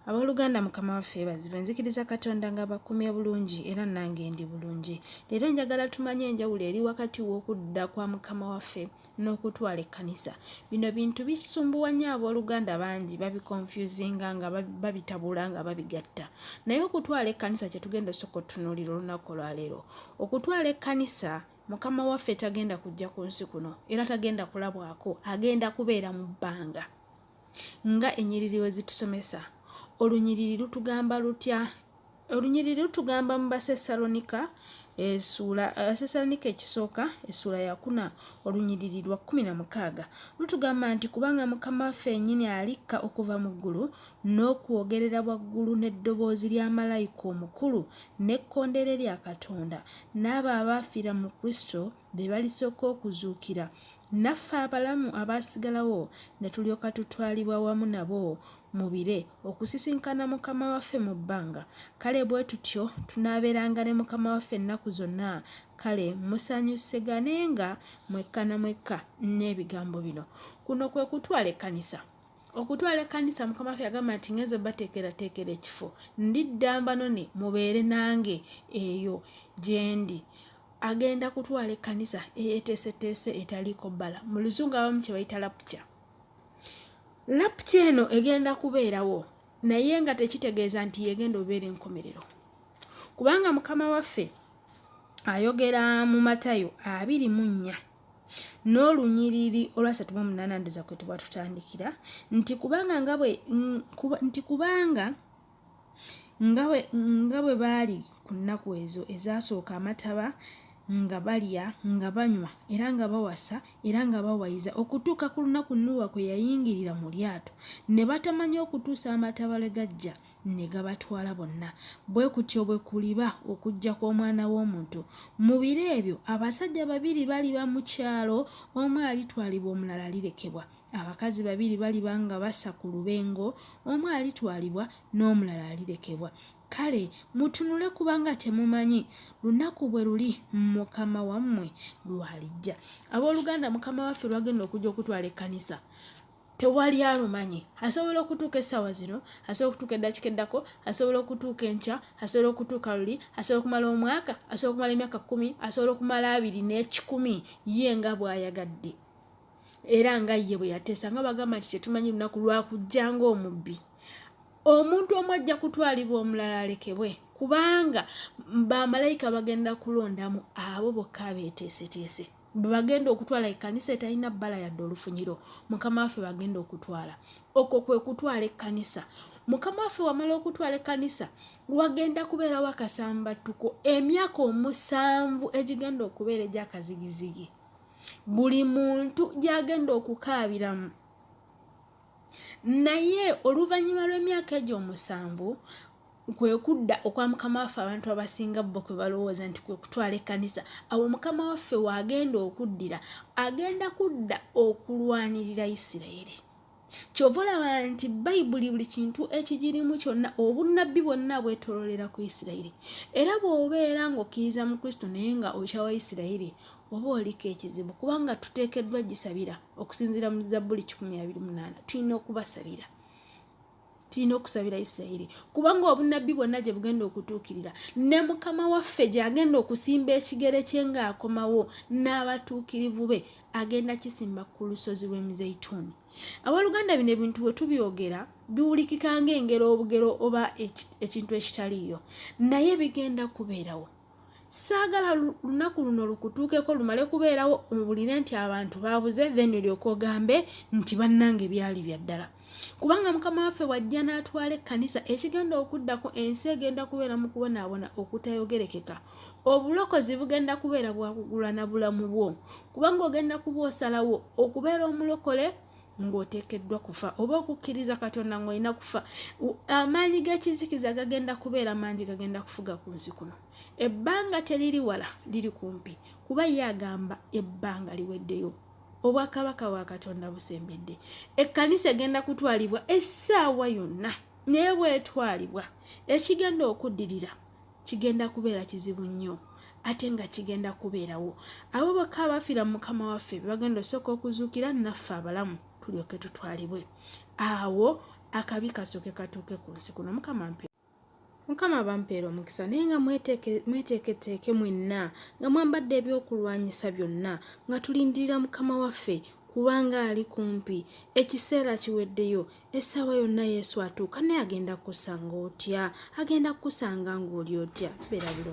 Abooluganda Mukama waffe yeebazibwe. Nzikiriza Katonda ng'abakuumye bulungi era nange ndi bulungi. Leero njagala tumanye enjawulo eri wakati w'okudda kwa Mukama waffe n'okutwala ekkanisa. Bino bintu bisumbuwa nnyo abooluganda bangi babikonfyuzinga nga babitabula nga babigatta. Naye okutwala ekkanisa kye tugenda osooka otutunuulira olunaku olwaleero. Okutwala ekkanisa Mukama waffe tagenda kujja ku nsi kuno era tagenda kulabwako, agenda kubeera mu bbanga. Nga ennyiriri we zitusomesa. Olunyiriri lutugamba lutya? Olunyiriri lutugamba mu Basessalonika essuula Abasessalonika ekisooka essuula ya kuna olunyiriri lwa 16 lutugamba nti kubanga Mukama waffe yennyini alikka okuva mu ggulu n'okwogerera waggulu n'eddoboozi lya malayika omukulu n'ekkondeere lya Katonda n'abo abaafiira mu Kristo be balisooka okuzuukira, naffe abalamu abaasigalawo ne tulyoka tutwalibwa wamu nabo mu bire, okusisinkana Mukama waffe mu bbanga. Kale bwe tutyo tunaabeeranga ne Mukama waffe ennaku zonna. Kale musanyuseganenga mwekka na mwekka n'ebigambo bino. Kuno kwe kutwala ekkanisa. Okutwala ekkanisa, Mukama waffe yagamba nti ngenze obateekerateekera ekifo, ndidda mbanone mubeere nange eyo gye ndi. Agenda kutwala ekkanisa eyeteeseteese etaliiko bbala, mu luzungu abamu kye bayita lapukya. Lapukya eno egenda kubeerawo naye nga tekitegeeza nti yegenda obeera enkomerero, kubanga Mukama waffe ayogera mu Matayo 24 n'olunyiriri olwasatu mu omunaana ndoza kwe tuba tutandikira nti kubanga nga bwe nti kubanga nga bwe baali ku nnaku ezo ezasooka amataba nga balya nga banywa era nga bawasa era nga bawayiza okutuuka ku lunaku Nuuwa kwe yayingirira mu lyato ne batamanya okutuusa amataba lwe gajja ne gabatwala bonna. Bwe kutyo bwe kuliba okujja kw'Omwana w'omuntu. Mu biro ebyo abasajja babiri baliba mu kyalo, omu alitwalibwa omulala alirekebwa. Abakazi babiri baliba nga basa ku lubengo, omu alitwalibwa n'omulala alirekebwa. Kale mutunule kubanga temumanyi lunaku bwe luli Mukama wammwe lw'alijja. Abooluganda, Mukama waffe lw'agenda okujja okutwala ekkanisa tewali alumanyi. Asobola okutuuka essaawa zino, asobola okutuuka eddakiika eddako, asobola okutuuka enkya, asobola okutuuka luli, asobola okumala omwaka, asobola okumala emyaka 10, asobola okumala 21, ye nga bw'ayagadde. Era nga ye bwe yateesa, nga bagamba nti tetumanyi lunaku lwakujja ng'omubbi. Omuntu omu ajja kutwalibwa omulala alekebwe, kubanga bamalayika bagenda kulondamu abo bokka abeeteeseteese bwe bagenda okutwala ekkanisa etalina bbala yadde olufunyiro. Mukama waffe bagenda okutwala, okwo kwe kutwala ekkanisa. Mukama waffe wamala okutwala ekkanisa, wagenda kubeerawo akasambattuko emyaka 7 egigenda okubeera egy'akazigizigi, buli muntu gy'agenda okukaabiramu. Naye oluvannyuma lw'emyaka egyo 7 kwe kudda okwa Mukama waffe. Abantu abasinga bo kwe balowooza nti kwe kutwala ekkanisa. Awo Mukama waffe w'agenda okuddira, agenda kudda okulwanirira Isirayiri. Kyova olaba nti Bayibuli buli kintu ekigirimu kyonna, obunnabbi bwonna bwetooloolera ku Isirayiri. Era bw'obeera ng'okkiriza mu Kristo naye nga okyawa Isirayiri, oba oliko ekizibu, kubanga tuteekeddwa gisabira okusinziira mu Zabbuli 128. Tulina okubasabira, tulina okusabira Isirayiri, kubanga obunnabbi bwonna gye bugenda okutuukirira, ne Mukama waffe gy'agenda okusimba ekigere kye ng'akomawo n'abatuukirivu be, agenda kisimba ku lusozi lw'Emizeyituuni. Abooluganda, bino ebintu bwe tubyogera biwulikika ng'engero obugero oba ekintu ekitaliiyo, naye bigenda kubeerawo. Saagala lunaku luno lukutuukeko lumale kubeerawo owulire nti abantu baabuze, then olyoke ogambe nti bannange byali bya ddala. Kubanga Mukama waffe bw'ajja n'atwala ekkanisa, ekigenda okuddako ensi egenda kubeera mu kubonaabona okutayogerekeka. Obulokozi bugenda kubeera bwakugulwa na bulamu bwo, kubanga ogenda kuba osalawo okubeera omulokole ng'oteekeddwa kufa oba okukkiriza Katonda ng'olina kufa. Amaanyi g'ekizikiza gagenda kubeera mangi, gagenda kufuga ku nsi kuno. Ebbanga teriri wala, liri kumpi, kuba ye agamba ebbanga liweddeyo, obwakabaka bwa Katonda busembedde. Ekkanisa egenda kutwalibwa essaawa yonna, naye bwetwalibwa ekigenda okuddirira kigenda kubeera kizibu nnyo, ate nga kigenda kubeerawo. Abo bokka abafiira mu Mukama waffe be bagenda osooka okuzuukira, naffe abalamu tulyoke tutwalibwe. Awo Akabi kasooke katuuke ku nsi kuno. Mukama mpe Mukama abampeere omukisa naye nga mweteeketeeke mwenna nga mwambadde ebyokulwanyisa byonna nga tulindirira Mukama waffe kubanga ali kumpi. Ekiseera kiweddeyo, essaawa yonna Yesu atuuka naye agenda kukusanga otya? Agenda kukusanga ng'oli otya? Beera bulungi.